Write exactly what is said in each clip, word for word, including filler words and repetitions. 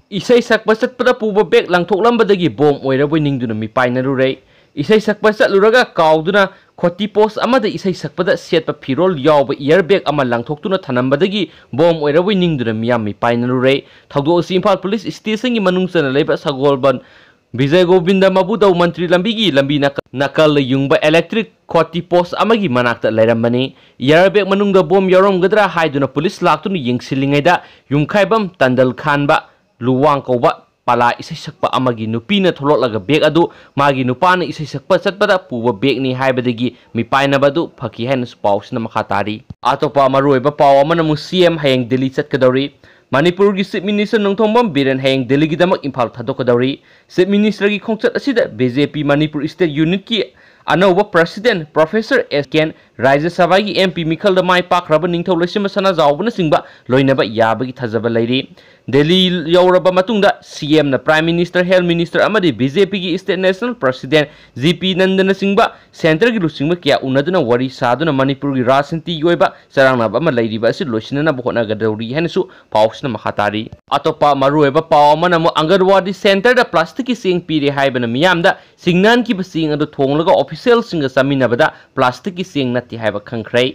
ꯏꯁꯩ ꯁꯛꯄ ꯆꯠꯄꯗ ꯄꯨꯕ ꯕꯦꯒ ꯂꯪꯊꯣꯛꯂꯝꯕꯗꯒꯤ ꯕꯣꯝ ꯑꯣꯏꯔꯕꯣꯏ ꯅꯤꯡꯗꯨꯅ ꯃꯤꯄꯥꯏꯅꯔꯨꯔꯦ꯫ ꯏꯁꯩ ꯁꯛꯄ ꯆꯠꯂꯨꯔꯒ ꯀꯥꯎꯗꯨꯅ ꯈꯣꯇꯤ ꯄꯣꯁ ꯑꯃꯗ ꯏꯁꯩ ꯁꯛꯄꯗ ꯁꯦꯠꯄ ꯐꯤꯔꯣꯜ ꯌꯥꯎꯕ ꯏꯌꯔ ꯕꯦꯒ ꯑꯃ ꯂꯪꯊꯣꯛꯇꯨꯅ ꯊꯅꯝꯕꯗꯒꯤ ꯕꯣꯝ ꯑꯣꯏꯔꯕꯣꯏ ꯅꯤꯡꯗꯨꯅ ꯃꯤꯌꯥꯝ ꯃꯤꯄꯥꯏꯅꯔꯨꯔꯦ꯫ ꯊꯧꯗꯣꯛ ꯑꯁꯤ ꯏꯝꯐꯥꯜ ꯄꯨꯂꯤꯁ ꯁ꯭ꯇꯦꯁꯟꯒꯤ ꯃꯅꯨꯡ ꯆꯟꯅ ꯂꯩꯕ ꯁꯒꯣꯜꯕꯟ ꯕꯤꯖꯌ ꯒꯣꯕꯤꯟꯗ ꯃꯕꯨꯗꯧ ꯃꯟꯇ꯭ꯔꯤ ꯂꯝꯕꯤꯒꯤ ꯂꯝꯕꯤ ꯅꯥꯀ-, ꯅꯥꯀꯜꯗ ꯌꯨꯡꯕ ꯏꯂꯦꯛꯇ꯭ꯔꯤꯛ ꯈꯣꯇꯤ ꯄꯣꯁ ꯑꯃꯒꯤ ꯃꯅꯥꯛꯇ ꯂꯩꯔꯝꯕꯅꯤ꯫ ꯏꯌꯔ ꯕꯦꯒ ꯃꯅꯨꯡꯗ ꯕꯣꯝ ꯌꯥꯎꯔꯝꯒꯗ꯭ꯔꯥ ꯍꯥꯏꯗꯨꯅ ꯄꯨꯂꯤꯁ ꯂꯥꯛꯇꯨꯅ ꯌꯦꯡꯁꯤꯜꯂꯤꯉꯩꯗ ꯌꯨꯝꯈꯥꯏꯕꯝ ꯇꯟꯗꯜ ꯈꯥꯟꯕ ꯂꯨꯋꯥꯡ ꯀꯧꯕ ꯄꯥꯂꯥ ꯏꯁꯩ ꯁꯛꯄ ꯑꯃꯒꯤ ꯅꯨꯄꯤꯅ ꯊꯣꯛꯂꯛꯂꯒ ꯕꯦꯒ ꯑꯗꯨ ꯃꯥꯒꯤ ꯅꯨꯄꯥꯅ ꯏꯁꯩ ꯁꯛꯄ ꯆꯠꯄꯗ ꯄꯨꯕ ꯕꯦꯒꯅꯤ ꯍꯥꯏꯕꯗꯒꯤ ꯃꯤꯄꯥꯏꯅꯕ ꯑꯗꯨ ꯐꯈꯤ ꯍꯥꯏꯅꯁꯨ ꯄꯥꯎꯁꯤꯅ ꯃꯈꯥ ꯇꯥꯔꯤ꯫ ꯑꯇꯣꯞꯄ ꯃꯔꯨꯑꯣꯏꯕ ꯄꯥꯎ ꯑꯃꯅ ꯑꯃꯨꯛ ꯁꯤ ꯑꯦꯝ ꯍꯌꯦꯡ ꯗꯤꯜꯂꯤ ꯆꯠꯀꯗꯧꯔꯤ꯫ ꯃꯅꯤꯄꯨꯔꯒꯤ ꯆꯤꯐ ꯃꯤꯅꯤꯁꯇꯔ ꯅꯣꯡꯊꯣꯝꯕꯝ ꯕꯤꯔꯦꯟ ꯍꯌꯦꯡ ꯗꯤꯜꯂꯤꯒꯤꯗꯃꯛ ꯏꯝꯐꯥꯜ ꯊꯥꯗꯣꯛꯀꯗꯧꯔꯤ꯫ ꯆꯤꯐ ꯃꯤꯅꯤꯁꯇꯔꯒꯤ ꯈꯣꯡꯆꯠ ꯑꯁꯤꯗ ꯕꯤ ꯖꯦ ꯄꯤ ꯃꯅꯤꯄꯨꯔ ꯁ꯭ꯇꯦꯠ ꯌꯨꯅꯤꯠꯀꯤ ꯑꯅꯧꯕ ꯄ꯭ꯔꯁꯤꯗꯦꯟ ꯄ꯭ꯔꯣꯐꯦꯁꯔ ꯑꯦꯁ ꯀꯦꯟ, ꯔꯥꯖ꯭ꯌ ꯁꯚꯥꯒꯤ ꯑꯦꯝ ꯄꯤ ꯃꯤꯈꯜꯗ ꯃꯥꯏ ꯄꯥꯛꯈ꯭ꯔꯕ ꯅꯤꯡꯊꯧ ꯂꯩꯁꯦꯝꯕ ꯁꯅꯥꯖꯥꯎꯕꯅꯆꯤꯡꯕ ꯂꯣꯏꯅꯕ ꯌꯥꯕꯒꯤ ꯊꯥꯖꯕ ꯂꯩꯔꯤ꯫ ꯗꯦꯜꯂꯤ ꯌꯧꯔꯕ ꯃꯇꯨꯡꯗ ꯁꯤ ꯑꯦꯝꯅ ꯄ꯭ꯔꯥꯏꯝ ꯃꯤꯅꯤꯁꯇꯔ, ꯍꯦꯜꯊ ꯃꯤꯅꯤꯁꯇꯔ ꯑꯃꯗꯤ ꯕꯤ ꯖꯦ ꯄꯤꯒꯤ state national president J P ꯅꯟꯗꯅꯆꯤꯡꯕ ꯁꯦꯟꯇꯔꯒꯤ ꯂꯨꯆꯤꯡꯕ ꯀꯌꯥ ꯎꯅꯗꯨꯅ ꯋꯥꯔꯤ ꯁꯥꯗꯨꯅ ꯃꯅꯤꯄꯨꯔꯒꯤ ꯔꯥꯖꯅꯤꯇꯤꯒꯤ ꯑꯣꯏꯕ ꯆꯔꯥꯡꯅꯕ ꯑꯃ ꯂꯩꯔꯤꯕ ꯑꯁꯤ ꯂꯣꯏꯁꯤꯟꯅꯅꯕ ꯍꯣꯠꯅꯒꯗꯧꯔꯤ ꯍꯥꯏꯅꯁꯨ ꯄꯥꯎꯁꯤꯅ ꯃꯈꯥ ꯇꯥꯔꯤ꯫ ꯑꯇꯣꯞꯄ ꯃꯔꯨꯑꯣꯏꯕ ꯄꯥꯎ ꯑꯃꯅ ꯑꯃꯨꯛ ꯑꯪꯒꯟꯋꯥꯗꯤ ꯁꯦꯟꯇꯔꯗ ꯄ꯭ꯂꯥꯁꯇꯤꯛꯀꯤ ꯆꯦꯡ ꯄꯤꯔꯦ ꯍꯥꯏꯕꯅ ꯃꯤꯌꯥꯝꯗ ꯁꯤꯡꯅꯍꯟꯈꯤꯕ ꯆꯦꯡ ꯑꯗꯨ ꯊꯣꯡꯂꯒ ꯑꯣꯐꯤꯁꯤꯌꯦꯜꯁꯤꯡꯒ ꯆꯥꯃꯤꯟꯅꯕꯗ ꯄ꯭ꯂꯥꯁꯇꯤꯛꯀꯤ ꯆꯦꯡ ꯅꯠꯇꯦ ꯍꯥꯏꯕ ꯈꯪꯈ꯭ꯔꯦ꯫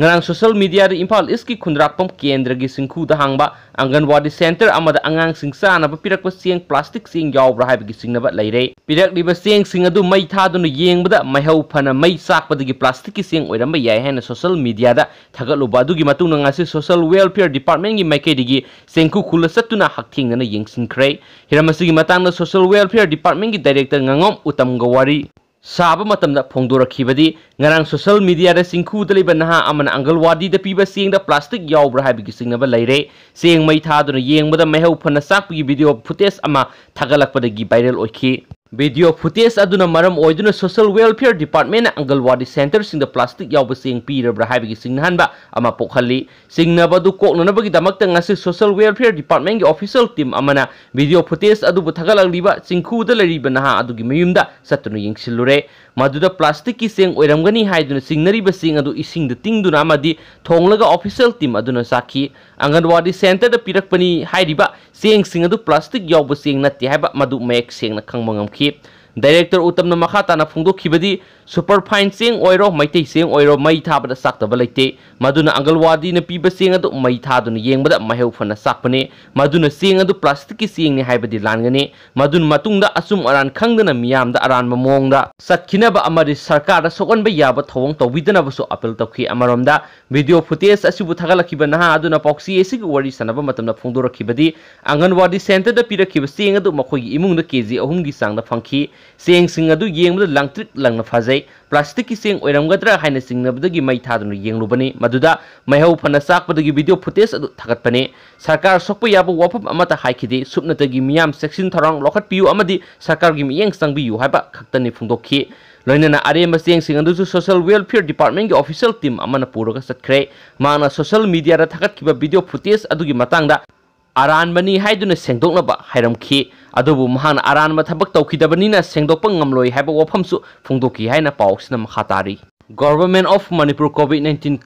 ꯉꯔꯥꯡ ꯁꯣꯁꯤꯌꯦꯜ ꯃꯤꯗꯤꯌꯥꯗ ꯏꯝꯐꯥꯜ ꯏꯁꯀꯤ ꯈꯨꯟꯗ꯭ꯔꯥꯛꯄꯝ ꯀꯦꯟꯗ꯭ꯔꯒꯤ ꯆꯤꯡꯈꯨꯗ ꯍꯥꯡꯕ ꯑꯪꯒꯟꯋꯥꯗꯤ ꯁꯦꯟꯇꯔ ꯑꯃꯗ ꯑꯉꯥꯡꯁꯤꯡ ꯆꯥꯅꯕ ꯄꯤꯔꯛꯄ ꯆꯦꯡ ꯄ꯭ꯂꯥꯁꯇꯤꯛ ꯆꯦꯡ ꯌꯥꯎꯕ꯭ꯔꯥ ꯍꯥꯏꯕꯒꯤ ꯆꯤꯡꯅꯕ ꯂꯩꯔꯦ꯫ ꯄꯤꯔꯛꯂꯤꯕ ꯆꯦꯡꯁꯤꯡ ꯑꯗꯨ ꯃꯩ ꯊꯥꯗꯨꯅ ꯌꯦꯡꯕꯗ ꯃꯩꯍꯧ ꯐꯅ ꯃꯩ ꯆꯥꯛꯄꯗꯒꯤ ꯄ꯭ꯂꯥꯁꯇꯤꯛꯀꯤ ꯆꯦꯡ ꯑꯣꯏꯔꯝꯕ ꯌꯥꯏ ꯍꯥꯏꯅ ꯁꯣꯁꯤꯌꯦꯜ ꯃꯤꯗꯤꯌꯥꯗ ꯊꯥꯒꯠꯂꯨꯕ ꯑꯗꯨꯒꯤ ꯃꯇꯨꯡꯗ ꯉꯁꯤ ꯁꯣꯁꯤꯌꯦꯜ ꯋꯦꯜꯐꯤꯌꯔ ꯗꯤꯄꯥꯔꯠꯃꯦꯟꯒꯤ ꯃꯥꯏꯀꯩꯗꯒꯤ ꯆꯦꯡꯈꯨ ꯈꯨꯜꯂ ꯆꯠꯇꯨꯅ ꯍꯛꯊꯦꯡꯅꯅ ꯌꯦꯡꯁꯤꯟꯈ꯭ꯔꯦ꯫ ꯍꯤꯔꯝ ꯑꯁꯤꯒꯤ ꯃꯇꯥꯡꯗ ꯁꯣꯁꯤꯌꯦꯜ ꯋꯦꯜꯐꯤꯌꯔ ꯗꯤꯄꯥꯔꯠꯃꯦꯟꯒꯤ ꯗꯥꯏꯔꯦꯛꯇꯔ ꯉꯥꯉꯣꯝ ꯎꯇꯝꯒ ꯋꯥꯔꯤ ꯁꯥꯕ ꯃꯇꯝꯗ ꯐꯣꯡꯗꯣꯔꯛꯈꯤꯕꯗꯤ, ꯉꯔꯥꯡ ꯁꯣꯁꯤꯌꯦꯜ ꯃꯤꯗꯤꯌꯥꯗ ꯆꯤꯡꯈꯨꯗ ꯂꯩꯕ ꯅꯍꯥ ꯑꯃꯅ ꯑꯪꯒꯜꯋꯥꯗꯤꯗ ꯄꯤꯕ ꯆꯦꯡꯗ ꯄ꯭ꯂꯥꯁꯇꯤꯛ ꯌꯥꯎꯕ꯭ꯔꯥ ꯍꯥꯏꯕꯒꯤ ꯆꯤꯡꯅꯕ ꯂꯩꯔꯦ꯫ ꯆꯦꯡ ꯃꯩ ꯊꯥꯗꯨꯅ ꯌꯦꯡꯕꯗ ꯃꯩꯍꯧ ꯐꯅ ꯆꯥꯛꯄꯒꯤ ꯚꯤꯗꯤꯑꯣ ꯐꯨꯇꯦꯖ ꯑꯃ ꯊꯥꯒꯠꯂꯛꯄꯗꯒꯤ ꯚꯥꯏꯔꯦꯜ ꯑꯣꯏꯈꯤ꯫ ꯚꯤꯗꯤꯑꯣ ꯐꯨꯇꯦꯖ ꯑꯗꯨꯅ ꯃꯔꯝ ꯑꯣꯏꯗꯨꯅ ꯁꯣꯁꯤꯌꯦꯜ ꯋꯦꯜꯐꯤꯌꯔ ꯗꯤꯄꯥꯔꯠꯃꯦꯟꯅ ꯑꯪꯒꯜꯋꯥꯗꯤ ꯁꯦꯟꯇꯔꯁꯤꯡꯗ ꯄ꯭ꯂꯥꯁꯇꯤꯛ ꯌꯥꯎꯕ ꯆꯦꯡ ꯄꯤꯔꯕ꯭ꯔꯥ ꯍꯥꯏꯕꯒꯤ ꯆꯤꯡꯅꯍꯟꯕ ꯑꯃ ꯄꯣꯛꯍꯜꯂꯤ꯫ ꯆꯤꯡꯅꯕ ꯑꯗꯨ ꯀꯣꯛꯅꯅꯕꯒꯤꯗꯃꯛꯇ ꯉꯁꯤ ꯁꯣꯁꯤꯌꯦꯜ ꯋꯦꯜꯐꯤꯌꯔ ꯗꯤꯄꯥꯔꯠꯃꯦꯟꯒꯤ ꯑꯣꯐꯤꯁꯤꯌꯦꯜ ꯇꯤꯝ ꯑꯃꯅ ꯚꯤꯗꯤꯑꯣ ꯐꯨꯇꯦꯖ ꯑꯗꯨꯕꯨ ꯊꯥꯒꯠꯂꯛꯂꯤꯕ ꯆꯤꯡꯈꯨꯗ ꯂꯩꯔꯤꯕ ꯅꯍꯥ ꯑꯗꯨꯒꯤ ꯃꯌꯨꯝꯗ ꯆꯠꯇꯨꯅ ꯌꯦꯡꯁꯤꯜꯂꯨꯔꯦ꯫ ꯃꯗꯨꯗ ꯄ꯭ꯂꯥꯁꯇꯤꯛꯀꯤ ꯆꯦꯡ ꯑꯣꯏꯔꯝꯒꯅꯤ ꯍꯥꯏꯗꯨꯅ ꯆꯤꯡꯅꯔꯤꯕ ꯆꯦꯡ ꯑꯗꯨ ꯏꯁꯤꯡꯗ ꯇꯤꯡꯗꯨꯅ ꯑꯃꯗꯤ ꯊꯣꯡꯂꯒ ꯑꯣꯐꯤꯁꯤꯌꯦꯜ ꯇꯤꯝ ꯑꯗꯨꯅ ꯆꯥꯈꯤ꯫ ꯑꯪꯒꯟꯋꯥꯗꯤ ꯁꯦꯟꯇꯔꯗ ꯄꯤꯔꯛꯄꯅꯤ ꯍꯥꯏꯔꯤꯕ ꯆꯦꯡꯁꯤꯡ ꯑꯗꯨ ꯄ꯭ꯂꯥꯁꯇꯤꯛ ꯌꯥꯎꯕ ꯆꯦꯡ ꯅꯠꯇꯦ ꯍꯥꯏꯕ ꯃꯗꯨ ꯃꯌꯦꯛ ꯁꯦꯡꯅ ꯈꯪꯕ ꯉꯝꯈꯤ꯫ ꯗꯥꯏꯔꯦꯛꯇꯔ ꯎꯇꯝꯅ ꯃꯈꯥ ꯇꯥꯅ ꯐꯣꯡꯗꯣꯛꯈꯤꯕꯗꯤ, ꯁꯨꯄꯔ ꯐꯥꯏꯟ ꯆꯦꯡ ꯑꯣꯏꯔꯣ, ꯃꯩꯇꯩ ꯆꯦꯡ ꯑꯣꯏꯔꯣ, ꯃꯩ ꯊꯥꯕꯗ ꯆꯥꯛꯇꯕ ꯂꯩꯇꯦ꯫ ꯃꯗꯨꯅ ꯑꯪꯒꯜꯋꯥꯗꯤꯅ ꯄꯤꯕ ꯆꯦꯡ ꯑꯗꯨ ꯃꯩ ꯊꯥꯗꯨꯅ ꯌꯦꯡꯕꯗ ꯃꯍꯩ ꯐꯅ ꯆꯥꯛꯄꯅꯤ꯫ ꯃꯗꯨꯅ ꯆꯦꯡ ꯑꯗꯨ ꯄ꯭ꯂꯥꯁꯇꯤꯛꯀꯤ ꯆꯦꯡꯅꯤ ꯍꯥꯏꯕꯗꯤ ꯂꯥꯟꯒꯅꯤ꯫ ꯃꯗꯨꯅ ꯃꯇꯨꯡꯗ ꯑꯆꯨꯝ ꯑꯔꯥꯟ ꯈꯪꯗꯅ ꯃꯤꯌꯥꯝꯗ ꯑꯔꯥꯟꯕ ꯃꯑꯣꯡꯗ ꯆꯠꯈꯤꯅꯕ ꯑꯃꯗꯤ ꯁꯔꯀꯥꯔꯗ ꯁꯣꯛꯍꯟꯕ ꯌꯥꯕ ꯊꯧꯑꯣꯡ ꯇꯧꯕꯤꯗꯅꯕꯁꯨ ꯑꯄꯤꯜ ꯇꯧꯈꯤ꯫ ꯑꯃꯔꯣꯝꯗ, ꯚꯤꯗꯤꯑꯣ ꯐꯨꯇꯦꯖ ꯑꯁꯤꯕꯨ ꯊꯥꯒꯠꯂꯛꯈꯤꯕ ꯅꯍꯥ ꯑꯗꯨꯅ ꯄꯥꯎꯆꯦ ꯑꯁꯤꯒꯤ ꯋꯥꯔꯤ ꯁꯥꯟꯅꯕ ꯃꯇꯝꯗ ꯐꯣꯡꯗꯣꯔꯛꯈꯤꯕꯗꯤ, ꯑꯪꯒꯟꯋꯥꯗꯤ ꯁꯦꯟꯇꯔꯗ ꯄꯤꯔꯛꯈꯤꯕ ꯆꯦꯡ ꯑꯗꯨ ꯃꯈꯣꯏꯒꯤ ꯏꯃꯨꯡꯗ ꯀꯦ ꯖꯤ ꯑꯍꯨꯝꯒꯤ ꯆꯥꯡꯗ ꯐꯪꯈꯤ꯫ ꯆꯦꯡꯁꯤꯡ ꯑꯗꯨ ꯌꯦꯡꯕꯗ ꯂꯪꯇ꯭ꯔꯤꯛ ꯂꯪꯅ ꯐꯖꯩ꯫ ꯄ꯭ꯂꯥꯁꯇꯤꯛꯀꯤ ꯆꯦꯡ ꯑꯣꯏꯔꯝꯒꯗ꯭ꯔꯥ ꯍꯥꯏꯅ ꯆꯤꯡꯅꯕꯗꯒꯤ ꯃꯩ ꯊꯥꯗꯨꯅ ꯌꯦꯡꯂꯨꯕꯅꯤ꯫ ꯃꯗꯨꯗ ꯃꯩꯍꯧ ꯐꯅ ꯆꯥꯛꯄꯗꯒꯤ ꯚꯤꯗꯤꯑꯣ ꯐꯨꯇꯦꯖ ꯑꯗꯨ ꯊꯥꯒꯠꯄꯅꯤ꯫ ꯁꯔꯀꯥꯔ ꯁꯣꯛꯄ ꯌꯥꯕ ꯋꯥꯐꯝ ꯑꯃꯠꯇ ꯍꯥꯏꯈꯤꯗꯦ꯫ ꯁꯨꯞꯅꯇꯒꯤ ꯃꯤꯌꯥꯝ ꯆꯦꯛꯁꯤꯟ ꯊꯧꯔꯥꯡ ꯂꯧꯈꯠꯄꯤꯌꯨ ꯑꯃꯗꯤ ꯁꯔꯀꯥꯔꯒꯤ ꯃꯤꯠꯌꯦꯡ ꯆꯪꯕꯤꯌꯨ ꯍꯥꯏꯕ ꯈꯛꯇꯅꯤ ꯐꯣꯡꯗꯣꯛꯈꯤ꯫ ꯂꯣꯏꯅꯅ ꯑꯔꯦꯝꯕ ꯆꯦꯡꯁꯤꯡ ꯑꯗꯨꯁꯨ ꯁꯣꯁꯤꯌꯦꯜ ꯋꯦꯜꯐꯤꯌꯔ ꯗꯤꯄꯥꯔꯠꯃꯦꯟꯒꯤ ꯑꯣꯐꯤꯁꯤꯌꯦꯜ ꯇꯤꯝ ꯑꯃꯅ ꯄꯨꯔꯒ ꯆꯠꯈ꯭ꯔꯦ꯫ ꯃꯍꯥꯛꯅ ꯁꯣꯁꯤꯌꯦꯜ ꯃꯤꯗꯤꯌꯥꯗ ꯊꯥꯒꯠꯈꯤꯕ ꯚꯤꯗꯤꯑꯣ ꯐꯨꯇꯦꯖ ꯑꯗꯨꯒꯤ ꯃꯇꯥꯡꯗ ꯑꯔꯥꯟꯕꯅꯤ ꯍꯥꯏꯗꯨꯅ ꯁꯦꯡꯗꯣꯛꯅꯕ ꯍꯥꯏꯔꯝꯈꯤ꯫ ꯑꯗꯨꯕꯨ ꯃꯍꯥꯛꯅ ꯑꯔꯥꯟꯕ ꯊꯕꯛ ꯇꯧꯈꯤꯗꯕꯅꯤꯅ ꯁꯦꯡꯗꯣꯛꯄ ꯉꯝꯂꯣꯏ ꯍꯥꯏꯕ ꯋꯥꯐꯝꯁꯨ ꯐꯣꯡꯗꯣꯛꯈꯤ ꯍꯥꯏꯅ ꯄꯥꯎ ꯑꯁꯤꯅ ꯃꯈꯥ ꯇꯥꯔꯤ꯫ Government of Manipur COVID nineteen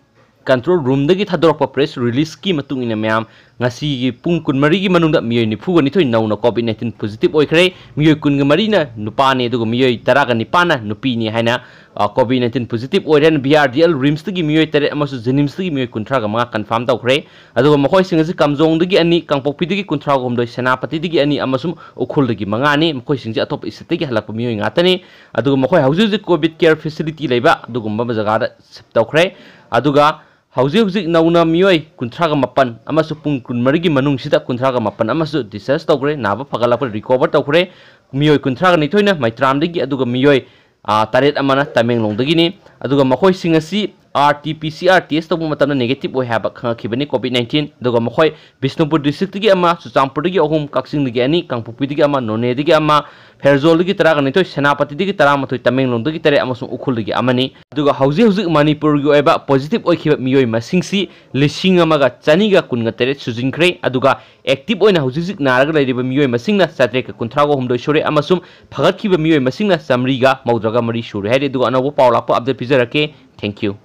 control roomꯗꯒꯤ ꯊꯥꯗꯣꯔꯛꯄ ꯄ꯭ꯔꯦꯁ ꯔꯤꯂꯤꯖꯀꯤ ꯃꯇꯨꯡ ꯏꯟꯅ ꯃꯌꯥꯝ, ꯉꯁꯤꯒꯤ ꯄꯨꯡ ꯀꯨꯟꯃꯔꯤꯒꯤ ꯃꯅꯨꯡꯗ ꯃꯤꯑꯣꯏ ꯅꯤꯐꯨꯒ ꯅꯤꯊꯣꯏ ꯅꯧꯅ COVID nineteen positive ꯑꯣꯏꯈ꯭ꯔꯦ꯫ ꯃꯤꯑꯣꯏ ꯀꯨꯟꯒ ꯃꯔꯤꯅ ꯅꯨꯄꯥꯅꯤ, ꯑꯗꯨꯒ ꯃꯤꯑꯣꯏ ꯇꯔꯥꯒ ꯅꯤꯄꯥꯟꯅ ꯅꯨꯄꯤꯅꯤ ꯍꯥꯏꯅ, ꯑ, COVID nineteen positive ꯑꯣꯏꯔꯦ ꯍꯥꯏꯅ B R D L RIMSꯇꯒꯤ ꯃꯤꯑꯣꯏ ꯇꯔꯦꯠ ꯑꯃꯁꯨꯡ JNIMSꯇꯒꯤ ꯃꯤꯑꯣꯏ ꯀꯨꯟꯊ꯭ꯔꯥꯒ ꯃꯉꯥ confirm ꯇꯧꯈ꯭ꯔꯦ꯫ ꯑꯗꯨꯒ ꯃꯈꯣꯏꯁꯤꯡ ꯑꯁꯤ ꯀꯥꯝꯖꯣꯡꯗꯒꯤ ꯑꯅꯤ, ꯀꯥꯡꯄꯣꯛꯄꯤꯗꯒꯤ ꯀꯨꯟꯊ꯭ꯔꯥꯒ ꯍꯨꯝꯗꯣꯏ, ꯁꯦꯅꯥꯄꯇꯤꯗꯒꯤ ꯑꯅꯤ ꯑꯃꯁꯨꯡ ꯎꯈ꯭ꯔꯨꯜꯗꯒꯤ ꯃꯉꯥꯅꯤ꯫ ꯃꯈꯣꯏꯁꯤꯡꯁꯤ ꯑꯇꯣꯞꯄ stateꯇꯒꯤ ꯍꯜꯂꯛꯄ ꯃꯤꯑꯣꯏ ꯉꯥꯛꯇꯅꯤ꯫ ꯑꯗꯨꯒ ꯃꯈꯣꯏ ꯍꯧꯖꯤꯛ ꯍꯧꯖꯤꯛ COVID care facility ꯂꯩꯕ ꯑꯗꯨꯒꯨꯝꯕ ꯑꯃ ꯖꯒꯥꯗ shift ꯇꯧꯈ꯭ꯔꯦ꯫ ꯑꯗꯨꯒ ꯍꯧꯖꯤꯛ ꯍꯧꯖꯤꯛ ꯅꯧꯅ ꯃꯤꯑꯣꯏ ꯀꯨꯟꯊ꯭ꯔꯥꯒ ꯃꯥꯄꯟ ꯑꯃꯁꯨꯡ ꯄꯨꯡ ꯀꯨꯟꯃꯔꯤꯒꯤ ꯃꯅꯨꯡꯁꯤꯗ ꯀꯨꯟꯊ꯭ꯔꯥꯒ ꯃꯥꯄꯟ ꯑꯃꯁꯨ discharge ꯇꯧꯈ꯭ꯔꯦ, ꯅꯥꯕ ꯐꯒꯠꯂꯛꯄ recover ꯇꯧꯈ꯭ꯔꯦ꯫ ꯃꯤꯑꯣꯏ ꯀꯨꯟꯊ꯭ꯔꯥꯒ ꯅꯤꯊꯣꯏꯅ ꯃꯩꯇ꯭ꯔꯥꯝꯗꯒꯤ, ꯑꯗꯨꯒ ꯃꯤꯑꯣꯏ, ꯑꯥ, ꯇꯔꯦꯠ ꯑꯃꯅ ꯇꯃꯦꯡꯂꯣꯡꯗꯒꯤꯅꯤ꯫ ꯑꯗꯨꯒ ꯃꯈꯣꯏꯁꯤꯡ ꯑꯁꯤ R T P C R test ꯇꯧꯕ ꯃꯇꯝꯗ negative ꯑꯣꯏ ꯍꯥꯏꯕ ꯈꯪꯉꯛꯈꯤꯕꯅꯤ COVID nineteen꯫ ꯑꯗꯨꯒ ꯃꯈꯣꯏ ꯕꯤꯁꯅꯨꯄꯨꯔ districtꯇꯒꯤ ꯑꯃ, ꯆꯨꯔꯆꯥꯟꯄꯨꯔꯗꯒꯤ ꯑꯍꯨꯝ, ꯀꯛꯆꯤꯡꯗꯒꯤ ꯑꯅꯤ, ꯀꯥꯡꯄꯣꯛꯄꯤꯗꯒꯤ ꯑꯃ, ꯅꯣꯅꯦꯗꯒꯤ ꯑꯃ, ꯐꯦꯔꯖꯣꯜꯗꯒꯤ ꯇꯔꯥꯒ ꯅꯤꯊꯣꯏ, ꯁꯦꯅꯥꯄꯇꯤꯗꯒꯤ ꯇꯔꯥꯃꯥꯊꯣꯏ, ꯇꯃꯦꯡꯂꯣꯡꯗꯒꯤ ꯇꯔꯦꯠ ꯑꯃꯁꯨꯡ ꯎꯈ꯭ꯔꯨꯜꯗꯒꯤ ꯑꯃꯅꯤ꯫ ꯑꯗꯨꯒ ꯍꯧꯖꯤꯛ ꯍꯧꯖꯤꯛ ꯃꯅꯤꯄꯨꯔꯒꯤ ꯑꯣꯏꯕ positive ꯑꯣꯏꯈꯤꯕ ꯃꯤꯑꯣꯏ ꯃꯁꯤꯡꯁꯤ ꯂꯤꯁꯤꯡ ꯑꯃꯒ ꯆꯅꯤꯒ ꯀꯨꯟꯒ ꯇꯔꯦꯠ ꯁꯨꯖꯤꯟꯈ꯭ꯔꯦ꯫ ꯑꯗꯨꯒ active ꯑꯣꯏꯅ ꯍꯧꯖꯤꯛ ꯍꯧꯖꯤꯛ ꯅꯥꯔꯒ ꯂꯩꯔꯤꯕ ꯃꯤꯑꯣꯏ ꯃꯁꯤꯡꯅ ꯆꯥꯇ꯭ꯔꯦꯠꯀ ꯀꯨꯟꯊ꯭ꯔꯥꯒ ꯍꯨꯝꯗꯣꯏ ꯁꯨꯔꯦ ꯑꯃꯁꯨꯡ ꯐꯒꯠꯈꯤꯕ ꯃꯤꯑꯣꯏ ꯃꯁꯤꯡꯅ ꯆꯥꯃꯔꯤꯒ ꯃꯧꯗ꯭ꯔꯥꯒ ꯃꯔꯤ ꯁꯨꯔꯦ ꯍꯥꯏꯔꯤ꯫ ꯑꯗꯨꯒ ꯑꯅꯧꯕ ꯄꯥꯎ ꯂꯥꯛꯄ update ꯄꯤꯖꯔꯛꯀꯦ꯫ Thank you꯫